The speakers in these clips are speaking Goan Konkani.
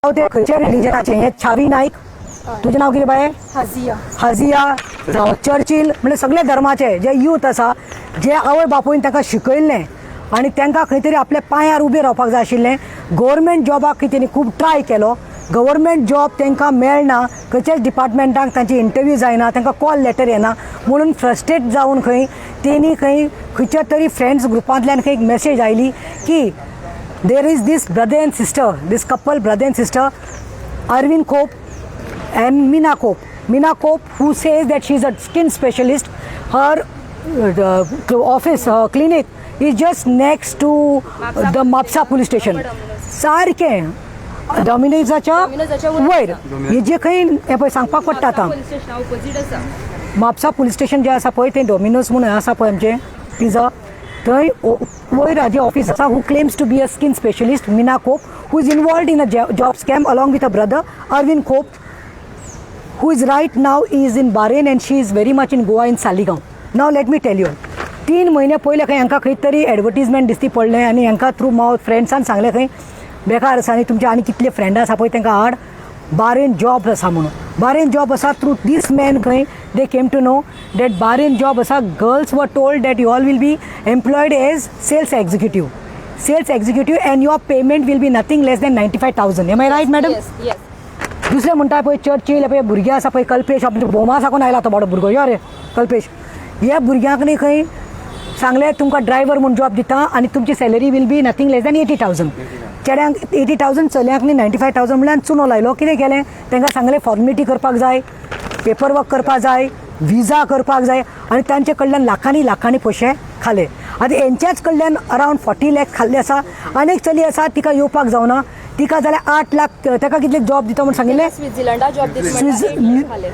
हांव ते खंयच्या रिलिजनाचे? हे छावी नायक, तुजें नांव कितें बाये? हाजिया. हाजिया जावं चर्चील, म्हणजे सगळे धर्माचे जे यूथ आसा, जे आवय बापूयन तांकां शिकयल्लें आनी तांकां खंय तरी आपल्या पांयार उबें रावपाक जाय आशिल्लें. गव्हर्मेंट जॉबाक खंय तेणी खूब ट्राय केलो, गव्हर्मेंट जॉब तांकां मेळना, खंयच्याच डिपार्टमेंटाक तांची इंटरव्यू जायना, तांकां कॉल लेटर येना म्हणून फ्रस्ट्रेट जावन खंय तेणी खंय खंयच्या तरी फ्रेंड्स ग्रुपांतल्यान खंय एक मॅसेज आयली की there is this brother and sister, this couple, brother and sister, Arvind Khop and Meena Khop. Meena Khop, who says that she is a skin specialist, her office, her clinic is just next to the Mapsa police station. सारकें डॉमिनोजाच्या डॉमिनोजाच्या वयर हे जे खंय हें पळय सांगपाक पडटा आतां. पोलीस स्टेशना ऑपोजीट आसा. म्हापसा पुलीस स्टेशन जें आसा पळय, तें डॉमिनोज म्हणून आसा पळय आमचें पिझ्झा, थंय वयर हाजें ऑफिस आसा. Who claims to be a skin specialist, Meena Khop, who is involved in a job scam along with a brother Arvind Khop, who is right now is in Bahrain and she is very much in Goa, in Saligao. Now let me tell you, 3 म्हयने पयले खंय हांकां खंय तरी एडवर्टीजमेंट दिसती पडलें आनी हांकां थ्रू मावथ फ्रेंड्सान सांगलें खंय बेकार आसा आनी तुमचे आनी कितले फ्रेंडां आसा पळय तांकां हाड, बारेन जॉब आसा म्हणून. बारेन जॉब आसा, थ्रू दीस मॅन खंय they came to know that Bahrain job आसा. Girls were told that you all will be employed as sales executive and your payment will be nothing less than 95,000. Am I right, madam? Yes. दुसरें म्हणटा पळय चर्चील, पळय भुरगे आसा पळय कल्पेश, आमच्या भोमा साकून आयला तो बाबडो भुरगो, यो रे कल्पेश. ह्या भुरग्यांक न्ही खंय सांगलें तुमकां ड्रायव्हर म्हूण जॉब दिता आनी तुमची salary will be nothing less than 80,000. चेड्यांक 80,000, चलयांक न्ही 95,000 म्हणल्यार चुनो लायलो. कितें केलें, तांकां सांगलें फॉर्मेलिटी करपाक जाय, पेपर वर्क करपाक जाय, विजा करपाक जाय आनी तांचे कडल्यान लाखांनी लाखांनी पयशे खाले. आतां हेंच्याच कडल्यान अरावंड 40 लॅक्स खाल्ले आसा. आनी एक चली आसा, तिका येवपाक जावना, तिका जाल्यार 8 लाख. ताका कितले जॉब दिता म्हूण सांगिल्लें? स्वित्झर्लंडा जॉब दिता म्हणटा, 8 लाख खाले.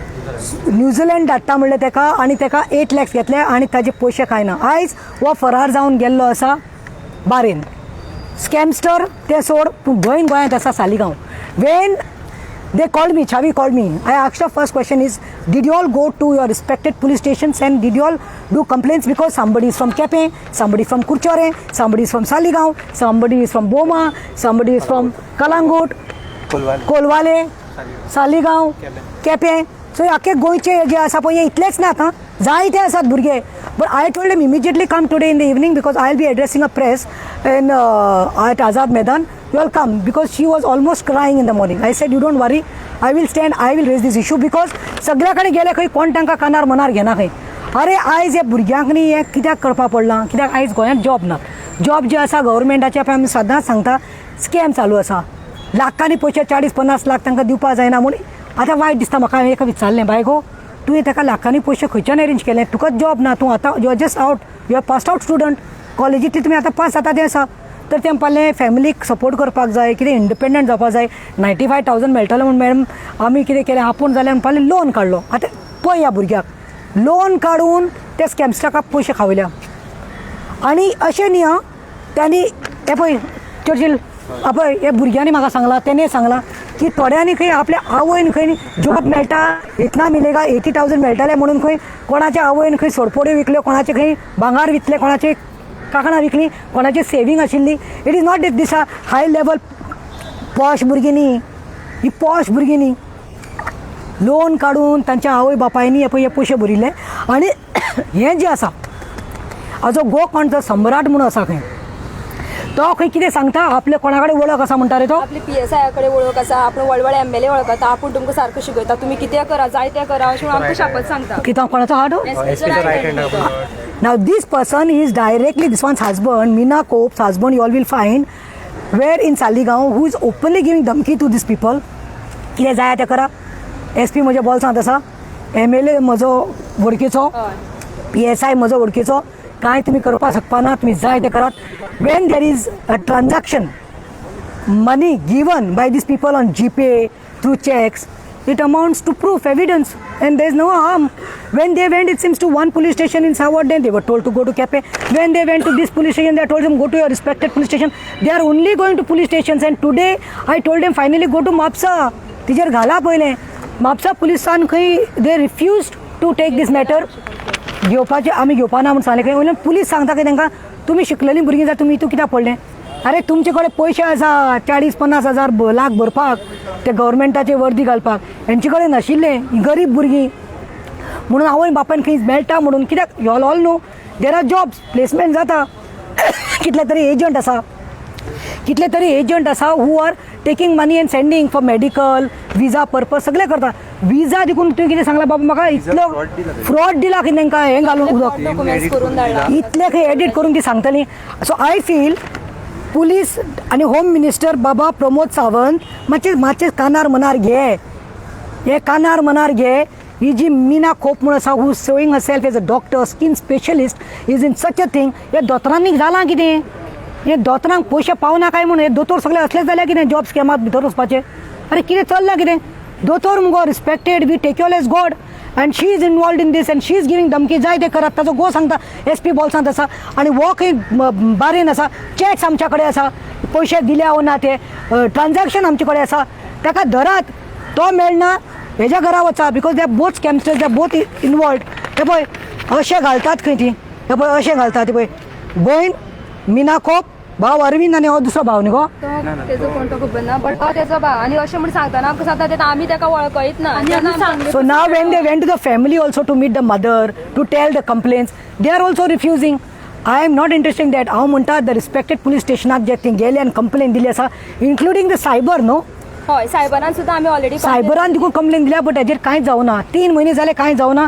न्यूझीलंड धाडटा म्हणलें ताका आनी ताका 8 लॅक्स घेतले आनी ताजे पयशे कांय ना. आयज हो फरार जावन गेल्लो आसा बारेन. स्कॅमस्टर ते सोड, पूण भयण गोंयांत आसा, Saligao. When they called me, Chavi called me, I asked the first question is, did you all go to your respected police stations and did you all do complaints? Because somebody is from Quepem, somebody from Curchorem, somebody is from Saligao, somebody is from Bhoma, somebody is from Calangute, Colvale, Saligao, Quepem. So आख्खे गोंयचे जे आसा पळय, हे इतलेच ना, आतां जायते आसात भुरगे. But I told them, immediately come today in the evening because I will be addressing a press in at Azad Maidan. You all come, because she was almost crying in the morning. I said, you don't worry, I will stand, I will raise this issue, because सगळ्या कडेन गेले खंय कोण तांकां कानार मनार घेना खंय. अरे, आयज ह्या भुरग्यांक न्ही हें कित्याक करपा पडलां? कित्याक आयज गोंयांत जॉब ना. जॉब जे आसा गव्हर्मेंटाचे पळय, आमी सदांच सांगता, स्कॅम चालू आसा. लाखांनी पयशे, 40-50 लाख तांकां दिवपाक जायना म्हूण आतां वायट दिसता म्हाका. हांवें एका विचारलें, बाय गो, तुवें ताका लाखांनी पयशे खंयच्यान अरेंज केले? तुकाच जॉब ना, तूं आतां you are just out, you are passed out student, कॉलेजींतली तुमी आतां पास जाता तें आसा. तर तें म्हणपालें फॅमिलीक सपोर्ट करपाक जाय, कितें इंडिपेंडंट जावपाक जाय, 95,000 मेळटलें म्हूण मॅडम आमी कितें केलें, आपूण जाल्यार म्हणपालें लोन काडलो. आतां पळय, ह्या भुरग्याक लोन काडून त्या स्कॅमस्टराक पयशे खावयल्या. आनी अशें न्ही आं, तांणी हें पळय चर्चील, पळय हे भुरग्यांनी म्हाका सांगलां, तेणें सांगलां की थोड्यांनी खंय आपल्या आवयन खंय जॉब मेळटा, इतना मिलेगा, 80,000 मेळटले म्हणून खंय कोणाच्या आवयन खंय सोडपोड्यो विकल्यो, कोणाचे खंय भांगार विकले, कोणाचे कांकणां विकली, कोणाची सेवींग आशिल्ली. It is not that this high level posh भुरगीं न्ही, ही पॉश भुरगीं न्ही. लोन काडून तांच्या आवय बापायनी हे पळय हे पयशे भरिल्ले. आनी हें जें आसा, हाजो गोकर्णचो सम्राट म्हणून आसा खंय, तो खंय कितें सांगता, आपल्या कोणा कडेन वळख आसा म्हणटा रे तो. आपली पीएसआय कडेन वळख आसा, आपण वळवळ एमएलए वळखता, आपूण तुमकां सारको शिकयता, तुमी कितें करा, जाय तें करा अशें म्हणून आमकां शापत सांगता. कितें, कोणाचो हाड? Now this person is directly this one's husband, Meena Khop's husband. You all will find where in Saligao, who is openly giving dhamki to these people. कितें जाय तें करा, एसपी म्हज्या बोल्सांत आसा, एमएलए म्हजो वळखीचो, पीएसआय म्हजो वळखीचो, कांय तुमी करपाक शकपाना, तुमी जाय तें करात. When there is a transaction, money given by these people on GPay through checks, it amounts to proof, evidence, and there is no harm. When they went, it seems, to one police station in Savod, then they were told to go to Quepem. When they went to this police station, they told them, go to your respected police station. They are only going to police stations, and today I told them, finally go to Mapsa. तिचेर घाला पयलें. म्हापसा पुलिसान खंय they refuse to take this matter. घेवपाचें आमी घेवपा ना म्हूण सांगलें खंय. वयल्यान पुलीस सांगता की तांकां, तुमी शिकलेलीं भुरगीं जाल्यार तुमी हितून कित्याक पडलें? अरे, तुमचे कडेन पयशे आसा 40-50 हजार लाख भरपाक, ते गव्हर्मेंटाचे वर्दी घालपाक. हेंचे कडेन नाशिल्ले. ही गरीब भुरगीं म्हणून आवय बापायन खंय मेळटा म्हणून. कित्याक, you all know there are jobs, placement जाता. कितले तरी एजंट आसा, कितले तरी एजंट आसा who are taking money and sending for medical visa purpose. सगळे करता. विजा देखून तुवें कितें सांगलां बाबा म्हाका, इतलो फ्रॉड दिला की तांकां हें घालून उदक. डॉक्युमेंट्स करून धाडला. इतले खंय एडिट करून ती सांगतली. सो I feel police आनी होम मिनिस्टर बाबा प्रमोद सावंत, मातशें मातशें कानार मनार घे, हे कानार मनार घे. ही जी मीना खोप म्हूण आसा, who showing herself as a doctor, skin specialist, is in such a thing. हे दोतोरांनी जालां कितें? हे दोतोरांक पयशे पावना काय म्हणून हे दोतोर सगळे असलेच जाल्या कितें, जॉब स्कॅमात भितर वचपाचे? अरे, कितें चल्लां कितें? दोतोर मुगो respected, we take you as God, and she is involved in this and she is giving धमकी. जाय ते करात. ताजो गो सांगता, एस पी बॉल्सांत आसा आनी वो खंय बारेन आसा. चॅक्स आमच्या कडेन आसा, पयशे दिल्या वो ना ते ट्रान्जॅक्शन आमचे कडेन आसा. ताका धरात. तो मेळना, हेज्या घरा वचा, because they both scamsters, they both involved. हे पळय, अशें घालतात खंय ती. हे पळय, अशें घालतात. ते पळय, भयण मिना खोप, भाव अरविंद आनी हो दुसरो भाव न्ही गो? तो तेजो कोण तो खबर ना, बट तो तेजो भाव. आनी अशें म्हूण सांगतना आमकां सांगता ते आमी तेका वळखयत ना. आनी आमी सांगले. So now when they went to the family also to meet the mother, to tell the complaints, they are also refusing. I am not interested in that. हांव म्हणटा, the respected police स्टेशनाक जे थंय गेले आनी कंप्लेन दिली आसा, इन्क्लुडींग the cyber, न्हू? हय, सायबरान सुद्दां आमी ऑलरेडी. सायबरान देखून कंप्लेन दिल्या, बट हेजेर कांयच जावना. 3 म्हयने जाले, कांय जावना.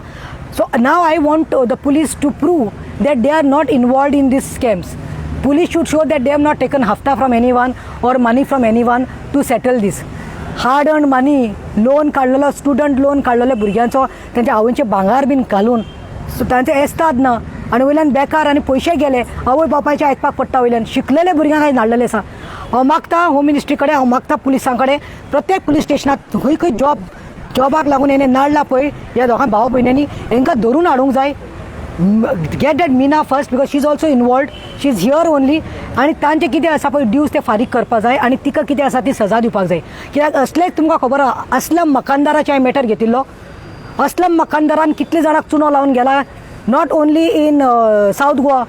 So now I want the police to prove that they are not involved in this scams. Police should show that they have not taken हफ्ता from anyone or money from anyone to settle this hard earn money. Loan काडलेलो, स्टुडंट लोन काडलेलो भुरग्यांचो, तेंच्या आवयचे भांगार बीन घालून. सो तांचे एस्ताद ना आनी वयल्यान बेकार आनी पयशे गेले. आवय बापायचे आयकपाक पडटा. वयल्यान शिकलेले भुरग्यांक आयज धाडलेले आसा. हांव मागता होम मिनिस्ट्री कडेन, हांव मागता पुलिसां कडेन, प्रत्येक पुलीस स्टेशनात खंय खंय जॉब जॉबाक लागून हेणे नाडला पळय ह्या दोगां भाव भयण्यांनी, हेंकां धरून हाडूंक जाय. Get that Meena first, because she is also involved, she is here only. आनी तांचे कितें आसा पळय ड्यूज, ते फारीक करपाक जाय आनी तिका कितें आसा ती सजा दिवपाक जाय. कित्याक असलेच तुमकां खबर आहा, असलम मकानदाराचें हांवें मॅटर घेतिल्लो. असलम मकानदारान कितले जाणांक चुनो लावन गेला, not only in South Goa,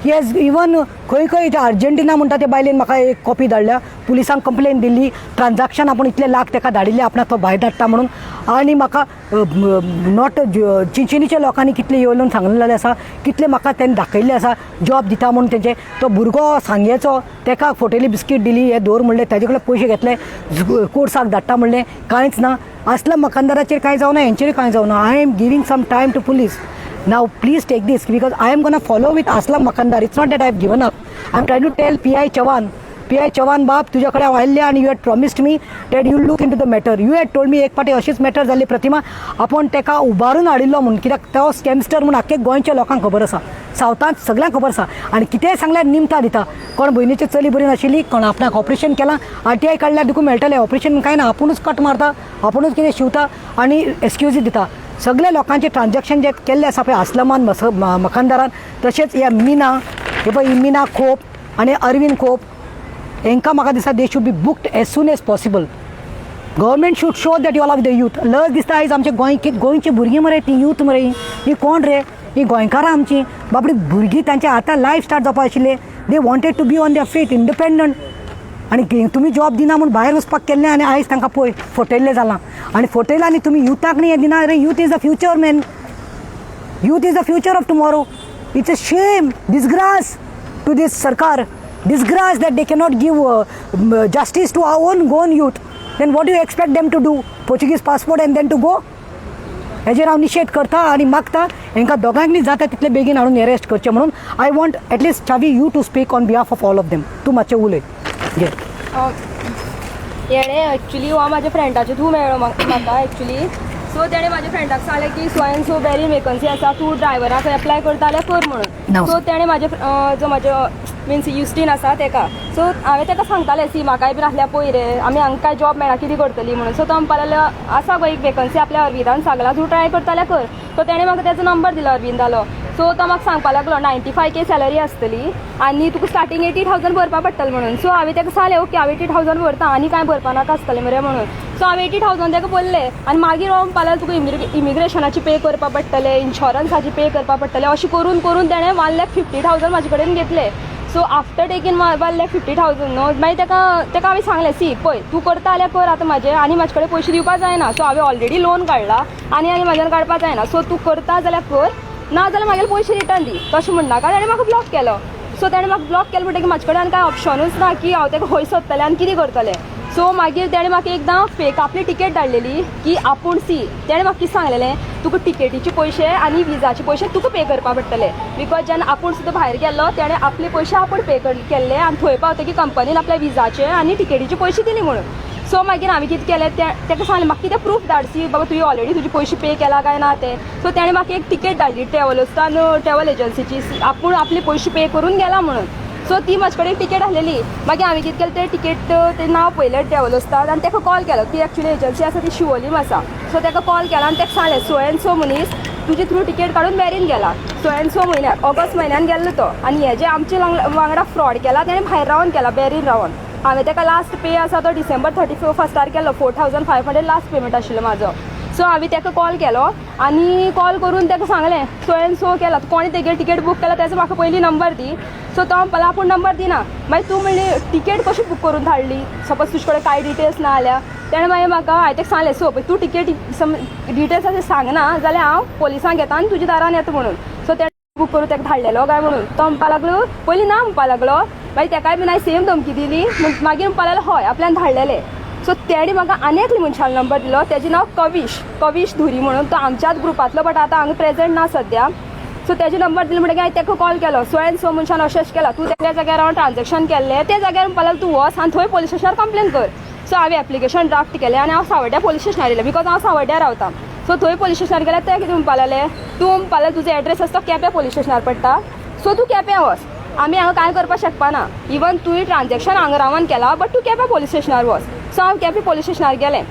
yes, even खंय खंय. ते अर्जेंटिना म्हणटा ते बायलेन म्हाका एक कॉपी धाडल्या, पुलिसांक कंप्लेन दिल्ली, ट्रान्जॅक्शन आपूण इतले लाख ताका धाडिल्ले, आपणाक तो भायर धाडटा म्हणून. आनी म्हाका not चिंचिनीच्या लोकांनी कितले येवन सांगलेले आसा, कितले म्हाका तेणें दाखयल्ले आसा, जॉब दिता म्हणून तेंचे. तो भुरगो सांगेचो, तेका फोटेली बिस्कीट दिली, हे दवर म्हणले, ताजे कडेन पयशे घेतले, कोर्साक धाडटा म्हणलें, कांयच ना. असल्या मकानदाराचेर कांय जावना, हेंचेर कांय जावना. I am giving some time to police. Now, please take this, because I am gonna follow with Aslam Makandar. It's not that I have given up. I am trying to tell PI Chavan, PI Chavan बाब, तुज्या कडेन हांव आयिल्लें आनी you had promised me that you look into the matter. You had told me, एक फावटी अशीच मॅटर जाल्ली प्रतिमा, आपूण ताका उबारून हाडिल्लो म्हूण. कित्याक तो स्कॅमस्टर म्हूण आख्खे गोंयच्या लोकांक खबर आसा, सावथांत सगळ्यांक खबर आसा. आनी कितेंय सांगल्यार निमतां दिता. कोण भयणीची चली बरी नाशिल्ली, कोण आपणाक ऑपरेशन केलां, आरटीआय काडल्यार देखून मेळटलें. ऑपरेशन कांय ना, आपुणूच कट मारता, आपुणूच कितें शिंवता आनी एक्सक्युजी दिता. सगळे लोकांचे ट्रान्जॅक्शन जे केल्ले आसा पळय असलमान मकानदारान, तशेंच ह्या मिना, हे पळय, ही मिना खोप आनी अरविंद खोप, हेंकां म्हाका दिसता they should be booked as soon as possible. Government should show that you all of the youth. लज दिसता आयज आमचे गोंय, गोंयची भुरगीं मरे ती, यूथ मरे ही. कोण रे ही? गोंयकारां आमची बाबडी भुरगीं. तांचे आतां लायफ स्टार्ट जावपा आशिल्लें. They wanted to be on their feet, independent. आनी तुमी जॉब दिना म्हूण भायर वचपाक केल्लें आनी आयज तांकां पळय फटयल्लें जालां. आनी फटयलां आनी तुमी युथाक न्ही हें दिना रे. Youth is the future, man. Youth is the future of tomorrow. It's a shame, disgrace to this सरकार, disgrace that they cannot give justice to our own Goan youth. Then what do you expect them to do? Portuguese passport and then to go? हेजेर हांव निशेध करता आनी मागता, हेंकां दोगांकनी जाता तितले बेगीन हाडून अरेस्ट करचें म्हणून. I want at least, Chavi, you to speak on behalf of all of them. तूं मातशें उलय, घे. हेणें एक्चुली हो म्हाज्या फ्रेंडाचे थ्रू मेळ्ळो म्हाका एक्चुली. सो तेणें म्हाज्या फ्रेंडाक सांगलें की so and so berry vacancy आसा, तूं ड्रायव्हराक एप्लाय करता जाल्यार कर म्हणून. नाव. सो तेणें म्हाजे जो म्हाजो मिन्स युस्टीन आसा तेका. सो हांवें तेका सांगतालें, सी, म्हाकाय बीन आसल्यार पळय रे, आमी हांगा काय जॉब मेळना, कितें करतली म्हणून. सो तो म्हणपाक लागलो, आसा गो एक वेकन्सी, आपल्या अरविंदान सांगला, तूं ट्राय करता जाल्यार कर. सो तेणें म्हाका तेजो नंबर दिलो अरविंदालो. सो तो म्हाका सांगपाक लागलो, 95K salary आसतली आनी तुका स्टार्टींग 80,000 भरपा पडटलें म्हणून. सो हांवें तेका सांगलें, ओके, हांव 80,000 भरता, आनी कांय भरपा नाका आसतलें मरे म्हणून. सो हांवें 80,000 तेका भरले आनी मागीर हो म्हणपाक लागलो, तुका इमिग्रेशनाची पे करपा पडटले, इन्शुरन्साची पे करपा पडटले. अशें करून करून तेणें 1,50,000 म्हाजे कडेन घेतले. सो So after taking 1,50,000 न्हू, मागीर ताका हांवें सांगलें, सी पळय, तूं करता जाल्यार कर आतां म्हाजें, आनी म्हाजे कडेन पयशे दिवपा जायना. सो हांवें ऑलरेडी लोन काडला आनी आनी म्हाज्यान काडपा जायना. सो तूं करता जाल्यार कर, ना जाल्यार म्हागेले पयशे रिटर्न दी. तशें म्हणनाका. ताणें म्हाका ब्लॉक केलो. सो ताणें म्हाका ब्लॉक केलो म्हणटकीर म्हाजे कडेन आनी कांय ऑप्शनूच ना की हांव ताका खंय सोदतलें आनी कितें करतलें. सो मागीर तेणें म्हाका एकदां फेक आपली टिकेट धाडलेली की आपूण, सी, तेणें म्हाका कितें सांगलेलें, तुका टिकेटीचे पयशे आनी विजाचे पयशे तुका पे करपा पडटले, because जेन्ना आपूण सुद्दां भायर गेल्लो, तेणें आपले पयशे आपूण पे केल्ले आनी थंय पावतकीर कंपनीन आपल्या विजाचे आनी टिकेटीचे पयशे दिले म्हणून. सो मागीर हांवें कितें केलें, तें ताका सांगलें, म्हाका कितें प्रूफ धाड, सी बाबा, तुवें ऑलरेडी तुजे पयशे पे केला काय ना ते. सो तेणें म्हाका एक टिकेट धाडली ट्रॅवलर्सान, ट्रॅवल एजन्सीची, आपूण आपले पयशे पे करून गेला म्हणून. सो ती म्हाजे कडेन टिकेट आसलेली. मागीर हांवें कितें केलें, तें टिकेट, तें नांव पळयलें ट्रॅवलर्सान आनी ताका कॉल केलो. ती एक्चुली एजन्सी आसा ती शिवोलीम आसा. सो ताका कॉल केला आनी ताका सांगलें, सो एन सो मनीस तुजे थ्रू टिकेट काडून बॅरीन गेला, सो एन सो म्हयन्याक, ऑगस्ट म्हयन्यान गेल्लो तो, आनी हे जे आमचे वांगडा फ्रॉड केला, तेणें भायर रावन केला, बॅरीन रावन. हांवें ताका लास्ट पे आसा तो डिसेंबर 31 केल्लो, 4,500 लास्ट पेमेंट आशिल्लो म्हाजो. सो हांवें ताका कॉल केलो आनी कॉल करून ताका सांगलें, सो एन सो केला, कोणें तेगेर टिकेट बूक केला तेजो म्हाका पयलीं नंबर दी. सो तो म्हणपाक, आपूण नंबर दिना. मागीर तूं म्हणली टिकेट कशी बूक करून धाडली, सपोज तुजे कडेन कांय डिटेल्स ना जाल्यार? तेणें मागीर म्हाका, हांवें ताका सांगलें, सो तूं टिकेट डिटेल्स अशें सांगना जाल्यार हांव पोलिसांक घेता आनी तुज्या दारान येता म्हणून. सो ते बूक करून ताका धाडलेलो काय म्हणून तो म्हणपा लागलो, पयलीं ना म्हणपा लागलो. मागीर तेकाय बीन हांवें सेम धमकी दिली. मागीर म्हणपा लागलो, हय, आपल्यान धाडलेले. सो तेणी म्हाका आनी एकले मनशालो नंबर दिलो, तेजें नांव कवीश, कवीश धुरी म्हणून. तो आमच्याच ग्रुपांतलो, बट आतां हांगा प्रेजंट ना सद्या. सो तेजे नंबर दिलो म्हणटकीर हांवें ताका कॉल केलो, सो एन सो मनशान अशें अशें केलां, तूं त्या जाग्यार रावन ट्रान्झेक्शन केल्लें. त्या जाग्यार म्हणपा लागलो, तूं वच आनी थंय पोलीस स्टेशनार कंप्लेन कर. सो हांवें एप्लिकेशन ड्राफ्ट केलें आनी हांव सावड्ड्या पोलीस स्टेशनार येयलें, because हांव सावड्ड्या रावता. सो थंय पोलीस स्टेशनार गेल्यार ते कितें म्हणपा लागले, तूं म्हणपा लागले, तुजो एड्रेस आसा तो केप्यां पोलीस स्टेशनार पडटा, सो तूं केप्यां वच, आमी हांगा कांय करपाक शकपाना. इवन तुवें ट्रान्झेक्शन हांगा रावन केला, बट तूं केप्यां पोलीस स्टेशनार वच. सो हांव केपें पोलीस स्टेशनार गेलें.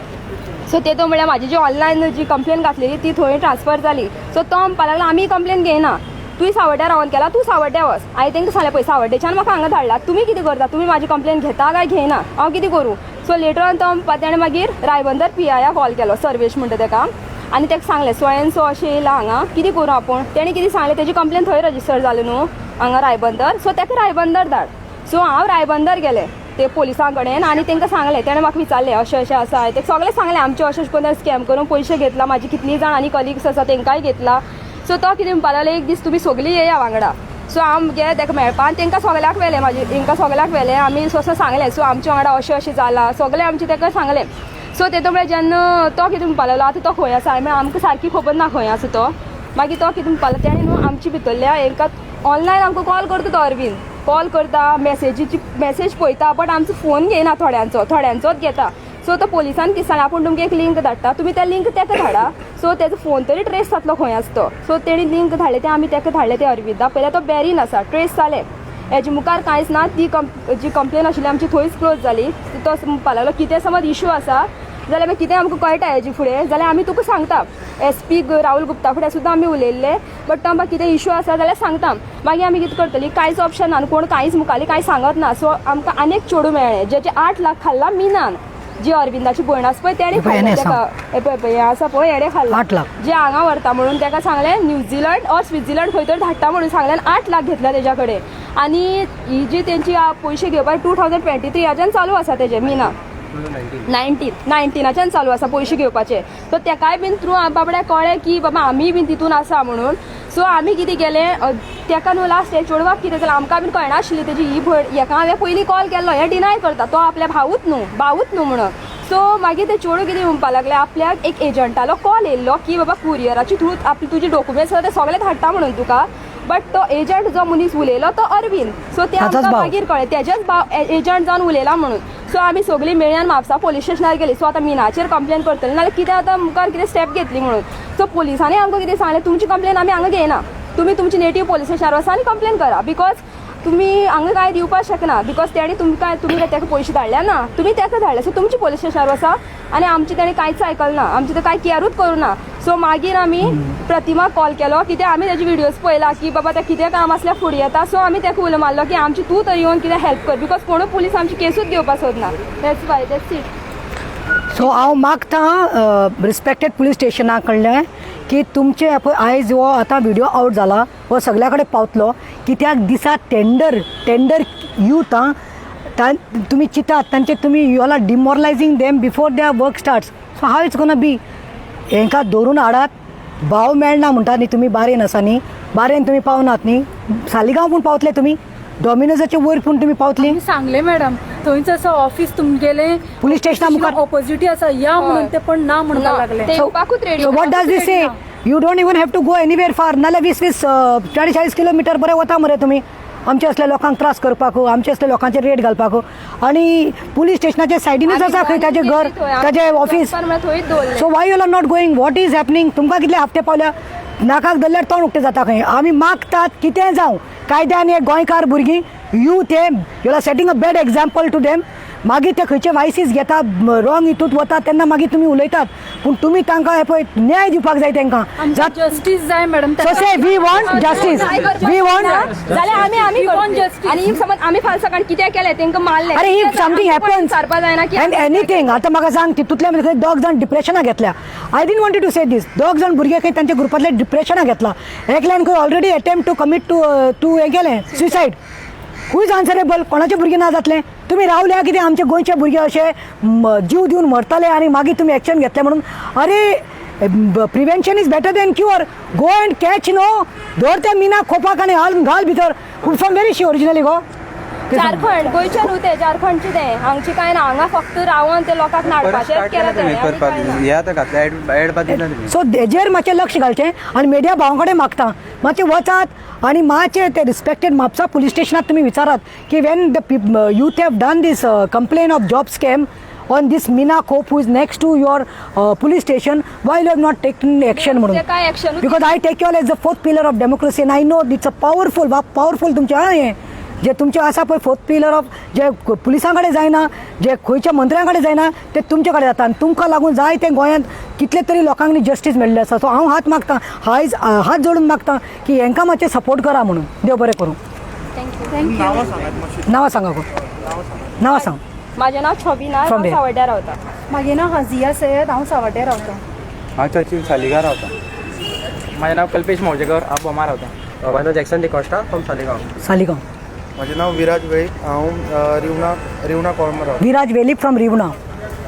सो ते तो म्हणल्यार म्हाजी जी ऑनलायन जी कंप्लेन घातलेली ती थंय ट्रान्सफर जाली. सो तो म्हणपा लागलो, आमी कंप्लेन घेयना, तुवें सावड्ड्या रावन केला, तूं सावड्ड्या वच. हांवें तांकां सांगलें, पळय, सावड्डेच्यान म्हाका हांगा धाडला, तुमी कितें करता? तुमी म्हाजी कंप्लेन घेता काय घेयना? हांव कितें करूं? सो लेटर ऑन तो म्हणपा, तेणें मागीर रायबंदर पीआयाक कॉल केलो, सर्वेश म्हणटा तेका, आनी ताका सांगलें, सो एन सो अशें येयलां हांगा, कितें करूं आपूण? तेणें कितें सांगलें, तेजी कंप्लेन थंय रजिस्टर जाली न्हू हांगा रायबंदर, सो ताका रायबंदर धाड. सो हांव रायबंदर गेलें ते पोलिसां कडेन आनी तांकां सांगलें. तेणें म्हाका विचारलें, अशें अशें आसा, ते सगळें सांगलें, आमचें अशें अशें करून स्कॅम करून पयशे घेतला, म्हाजी कितलीं जाण आनी कलिग्स आसा तांकांय घेतला. सो तो कितें म्हणपा लागलो, एक दीस तुमी सगळीं येया वांगडा. सो हांव गेलें ताका मेळपा आनी तांकां सगळ्याक व्हेलें, म्हाजे तांकां सगळ्याक व्हेलें. आमी सो सांगलें, सो आमच्या वांगडा अशें अशें जालां, सगळें आमचें ताका सांगलें. सो तेतून म्हळ्यार जेन्ना तो कितें म्हणपा लागलो, आतां तो खंय आसा? हांवें म्हळें, आमकां सारकी खबर ना खंय आसा तो. मागीर तो कितें म्हणपा लागलो, तेणें न्हू आमच्या भितरल्या एका ऑनलायन आमकां कॉल करता तो अरविंद, कॉल करता, मेसेजीची मेसेज पळयता, बट आमचो फोन घेयना थोड्यांचो, थोड्यांचोच घेता. सो तो पोलिसान कितें सांगलें, आपूण तुमकां एक लिंक धाडटा, तुमी त्या लिंक ताका धाडा, सो तेजो फोन तरी ट्रेस जातलो खंय आसा तो. सो तेणी लिंक धाडले, ते आमी ताका धाडले. ते अरविंदा पयल्यार तो बॅरीन आसा, ट्रेस जालें. हेजे मुखार कांयच ना. ती जी कंप्लेन आशिल्ली आमची थंयच क्लोज जाली. तो म्हणपा लागलो, कितें समज इशू आसा जाल्यार मागीर कितें आमकां कळटा हेजे फुडें जाल्यार आमी तुका सांगता. एसपी राहुल गुप्ता फुडें सुद्दां आमी उलयल्ले, बट तो आमकां कितें इशू आसा जाल्यार सांगता. मागीर आमी कितें करतली? कांयच ऑप्शन ना आनी कोण कांयच मुखाल्ली कांय सांगत ना. सो आमकां आनी एक चेडूं मेळ्ळें, जेचे 8 लाख खाल्ला मिनान, जी अरविंदाची भयण आसा पळय, तेणें पळय, खाल्लें हेणें तेका. हे पळय पळय, हें आसा पळय, हेणें खाल्लां. 8 लाख. जे हांगा व्हरता म्हणून तेका सांगलें, न्यूझिलंड ऑर स्वित्झर्लंड खंय तरी धाडटा म्हणून सांगलें आनी 8 लाख घेतला तेज्या कडेन. आनी ही जी तेंची पयशे घेवपाक 2023 हाच्यान चालू आसा तेजें, मिना 19 नायन्टिनाच्यान चालू आसा पयशे घेवपाचे. सो तेकाय बीन थ्रू बाबड्याक कळ्ळें की बाबा आमी बीन तितून आसा म्हणून. सो आमी कितें केलें, तेका न्हू लास्ट हे चेडवाक कितें जालें आमकां बीन कळनाशिल्ली. तेजी ही भयण, हेका हांवें पयलीं कॉल केल्लो, हें डिनाय करता, तो आपल्या भावूच न्हू, भावूच न्हू म्हणून. सो मागीर ते चेडूं कितें म्हणपा लागलें, आपल्याक एक एजंटालो कॉल येयल्लो की बाबा कुरियराची थ्रू आपले तुजे डॉक्युमेंट्स आसा ते सगळे धाडटा म्हणून तुका, बट तो एजंट जो मनीस उलयलो तो अरविंद. सो ते ताचोच आमकां भाव. मागीर कळ्ळें तेजेच भाव एजंट जावन उलयला म्हणून. सो आमी सगळीं मेळ्यान म्हापसा पोलीस स्टेशनार गेली. सो आतां मिनाचेर कंप्लेन करतली नाल्यार कितें आतां मुखार कितें स्टेप घेतली म्हणून. सो पोलिसांनी आमकां कितें सांगलें, तुमची कंप्लेन आमी हांगा घेयना, तुमी तुमची नेटीव पोलीस स्टेशनार वचा आनी कंप्लेन करा, because तुमी हांगा कांय दिवपाक शकना, because तेणी तुमकां, तुमी ताका पयशे धाडले ना, तुमी ताका धाडले, सो तुमची पोलीस स्टेशनार वचा. आनी आमची तेणी कांयच आयकल ना, आमची तर कांय केअरूच करूं ना. सो मागीर आमी प्रतिमाक कॉल केलो, कित्याक आमी तेजे व्हिडियोज पळयला की बाबा ते कितें काम आसल्यार फुडें येता. सो आमी ताका उलो मारलो की आमची तूं तरी येवन कितें हेल्प कर, because कोणूय पुलीस आमची केसूच घेवपाक सोदना. That's why, that's it. So हांव मागता रिस्पेक्टेड पुलीस स्टेशना कडल्यान की तुमचे पळय आयज हो आतां व्हिडियो आवट जाला, हो सगल्या कडेन पावतलो. कित्याक दिसा टेंडर टेंडर यूथ आं, तुमी चिंतात तांचे, तुमी you all are demoralizing them before their work starts. So how it's gonna be? हेंकां धरून हाडात. भाव मेळना म्हणटा न्ही तुमी, बारेन आसा न्ही, बारेन तुमी पावनात न्ही, सालिगांव पूण पावतले तुमी, डॉमिनोजाचे वयर पूण तुमी पावतली. आमी सांगले मॅडम, थंयच आसा ऑफिस तुमगेलें. पुलीस स्टेशना मुखार. ऑपोजिटी आसा, या म्हणून ते पण ना म्हणपाक ना. लागले. ते येवपाकूच ready. So what does this say? You don't even have to go anywhere far. नाल्यार 20 20 40 40 किलोमिटर बरें वता मरे तुमी आमचे असल्या लोकांक त्रास करपाक, आमचे असल्या लोकांचे रेट घालपाक. आणि पुलीस स्टेशनाच्या सायडीनूच आसा खंय ताजें घर, ताजें ऑफिस. थंयच दवरलें. So why you are not going? What is happening? तुमकां कितले हप्ते पावल्या? नाकाक धरल्यार तोंड उक्तें जाता खंय. आमी मागतात कितें जावं, कायद्यान हे गोंयकार भुरगीं, यूथ हे, you are setting a bad example to them. मागीर ते खंयचे वायसीस घेता, रॉंग हितूत वता तेन्ना मागीर तुमी उलयतात, पूण तुमी तांकां हे पळय न्याय दिवपाक जाय तांकां. आमकां जस्टीस जाय madam. So say we want justice, we want. जाल्यार आमी We want करतले. Justice. आनी if समज आमी फाल्यां सकाळी कितें केलें, तांकां मारलें, अरे, if something happens सारपा जायना की एंड एनीथिंग, आतां म्हाका सांग, तितूंतल्या खंय दोग जाण डिप्रेशनां घेतल्या. I didn't want to say this. दोग जाण भुरगे खंय तांच्या ग्रुपांतले डिप्रेशनां घेतला. एकल्यान खंय already attempt to commit to हें केलें, suicide. Who is answerable? कोणाचे भुरगे ना जातले? तुमी रावल्या कितें आमचे गोंयचे भुरगे अशे जीव दिवन मरतले आनी मागीर तुमी एक्शन घेतले म्हणून? अरे, prevention is better than cure. Go and catch, no? धर त्या मिना खोपाक आनी घाल घाल भितर. From where she originally go? Jharkhand. गोंयचे न्हू ते, झारखंडचे ते. हांगचे कांय ना. हांगा फक्त रावन ते लोकांक परत नाडपाचेंच स्टार्ट केलां केलें तेणें, तुमी आनी करपाक. कांय ना. हे आतां घातले एड एड दिना तुमी. सो हेजेर मातशें लक्ष घालचें आनी मिडिया भावां कडेन मागता, मातशें वचात आनी मातशें ते रिस्पेक्टेड म्हापसा पुलीस स्टेशनात तुमी विचारात की when the youth have done this complain of job scam on this Meena Khop, who is next to your police station, why you have not taken action म्हणून. ते काय action? Because I take you all as the fourth pillar of democracy and I know it's a powerful powerful तुमचें आहा हें जे तुमचें आसा पळय फोर्थ पिलर ऑफ, जे पुलिसां कडेन जायना, जे खंयच्या मंत्र्यां कडेन जायना, ते तुमचे कडेन जाता आनी तुमकां लागून जाय तें गोंयांत कितले तरी लोकांनी जस्टीस मेळिल्लें आसा. सो हांव हात मागता, हायज हात जोडून मागता की हेंकां मातशें सपोर्ट करा म्हणून. देव बरें करूं. Thank you. नांवां सांगा गो, नांवां सांग. म्हाजें नांव छबी नायक. From हांव where? सावड्ड्यार रावता. मागीर नांव हजिया सय्यद, हांव सावड्ड्या रावता. हांव चर्चील, सालिगांव रावता. माझे नाव कल्पेश मौजेकर, हांव बोमा रावता. माझं नाव जॅक्सन डिकॉस्टा फ्रॉम सालिगांव. सालिगांव. म्हजें नांव विराज वेळीप. हांव रिवणा, रिवणा कोळंबा रावता. Viraj Velip from Rivona.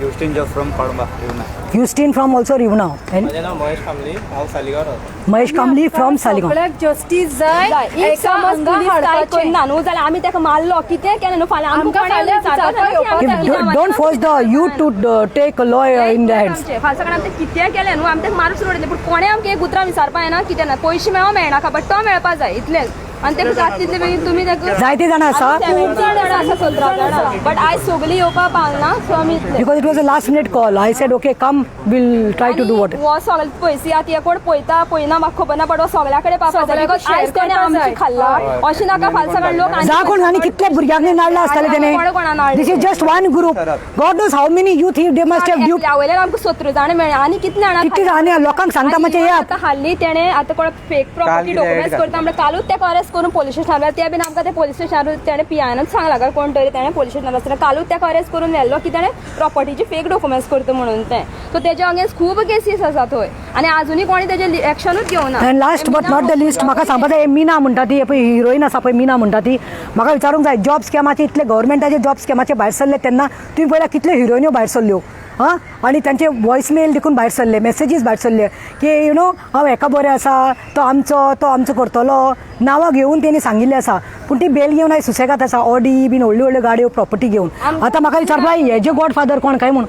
Eustine Job from Colomba, Rivona. Eustine from also Rivona. माझे नाव महेश कांबळी, हांव सालिगांव रावता. महेश कांबली फ्रॉम सालिगांव. सगळ्याक जस्टीस जाय. जाय. If एका समज हांगा पुलीस काय हाडपाचें. करना न्हू जाल्यार आमी ताका मारलो, कितें केलें न्हू, फाल्यां आमकां आमकां कोणें फाल्यां विचारपाक विचारपाक जायना की आमी येवपाक कितें. Don't force the youth to take law in the hands. फाल्यां सकाळी आमचें कितें केलें न्हू, आमी ताका मारून उडयतले, पूण कोणें आमकां एक उतरां विचारपा येना कितें ना. पयशे मेळो मेळनाका, बट तो मेळपा जाय इतलेंच. आनी ताका जाता तितले बेगीन तुमी ताका. जायते जाणां आसा. खूब जाणां आसा, 17 जाणां, बट आयज सगळीं येवपा पावना, सो आमी इतले. Because it was a last minute call, I said, okay, come, we'll try to do what. हो सगळे पयशे आतां हे कोण पळयता पळयना म्हाका खबर ना, बट हो सगळ्या कडेन पावपा जाय. सगळ्याक because आयज share तेणें करपा आमचें जाय. खाल्ला अशें नाका फाल्यां सकाळी लोक जा कोण आनी कितले भुरग्यांक नाडला आसतले कोणा कोणा तेणे. नाडले. This is just one group. God knows how many youth he they must have duped. वयल्यान आमकां 17 जाणां मेळ्ळे आनी कितले जाणां. कितले जाणां लोकांक सांगता मातशें येयात. आतां हाल्ली तेणें आतां कोण फेक प्रॉपर्टी कितें डॉक्युमेंट्स add करता म्हणल्यार कालूच तेका अरेस्ट करून पोलीस स्टेशनार, ते बीन आमकां ते पोलीस स्टेशनार तेणें पिआयनच सांगलां काय कोण तरी तेणें पोलीस स्टेशनार आसतना कालूच तेका अरेस्ट करून व्हेल्लो की तेणें प्रॉपर्टीचे फेक डॉक्युमेंट्स करता म्हणून तें. सो तेजे अगेन्स्ट खूब केसीस आसा थंय आनी आजुनूय कोणें तेजेर एक्शनूच घेवना. And last but not the least, म्हाका सांगपा जाय, मीना म्हणटा ती पळय हिरोईन आसा पळय, मीना म्हणटा ती, म्हाका विचारूंक जाय, जॉब स्कॅमाचे इतले गव्हर्मेंटाचे जॉब स्कॅमाचे भायर सरले तेन्ना तुमी पळयला कितल्यो हिरोइन्यो भायर सरल्यो आं, आनी तांचे वॉयस मेल देखून भायर सरले, मॅसेजीस भायर सरले की you know हांव हेका बरें आसा, तो आमचो, तो आमचो करतलो, नांवां घेवन तेणी सांगिल्लें आसा. पूण ती बेल घेवन आयज सुसेगाद आसा, ऑडी बीन व्हडल्यो व्हडल्यो गाडयो प्रॉपर्टी घेवन. आतां म्हाका विचारपा, हेजे गॉड फादर कोण काय म्हूण?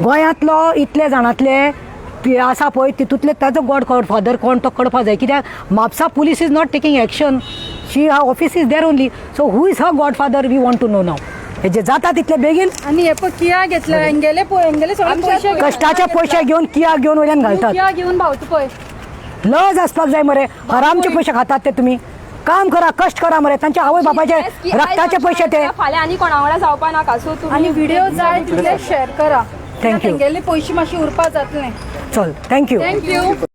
गोंयांतलो इतले जाणांतले ती आसा पळय, तितूंतले ताजो गॉड फादर कोण तो कळपा जाय. कित्याक Mapusa police is not taking action. She her office is there only. So who is her god father, we want to know now. हे जे जाता तितले बेगीन. आनी हे पळय किया घेतला हेंगेले पळय, हेंगेले सगळे आमच्या पयशे घेतले. कश्टाचे पयशे घेवन किया घेवन वयल्यान घालतात. किया घेवन भावता पळय. लज आसपाक जाय मरे. हरामचे पयशे खातात ते. तुमी काम करा, कश्ट करा मरे. तांच्या आवय बापाचे रक्ताचे पयशे ते. फाल्यां आनी कोणा वांगडा जावपा नाका, सो आनी तुमी व्हिडिओ जाय तितले शेअर करा. Thank you. तेंगेले पयशे मातशे उरपा जातले. चल, thank you. Thank you.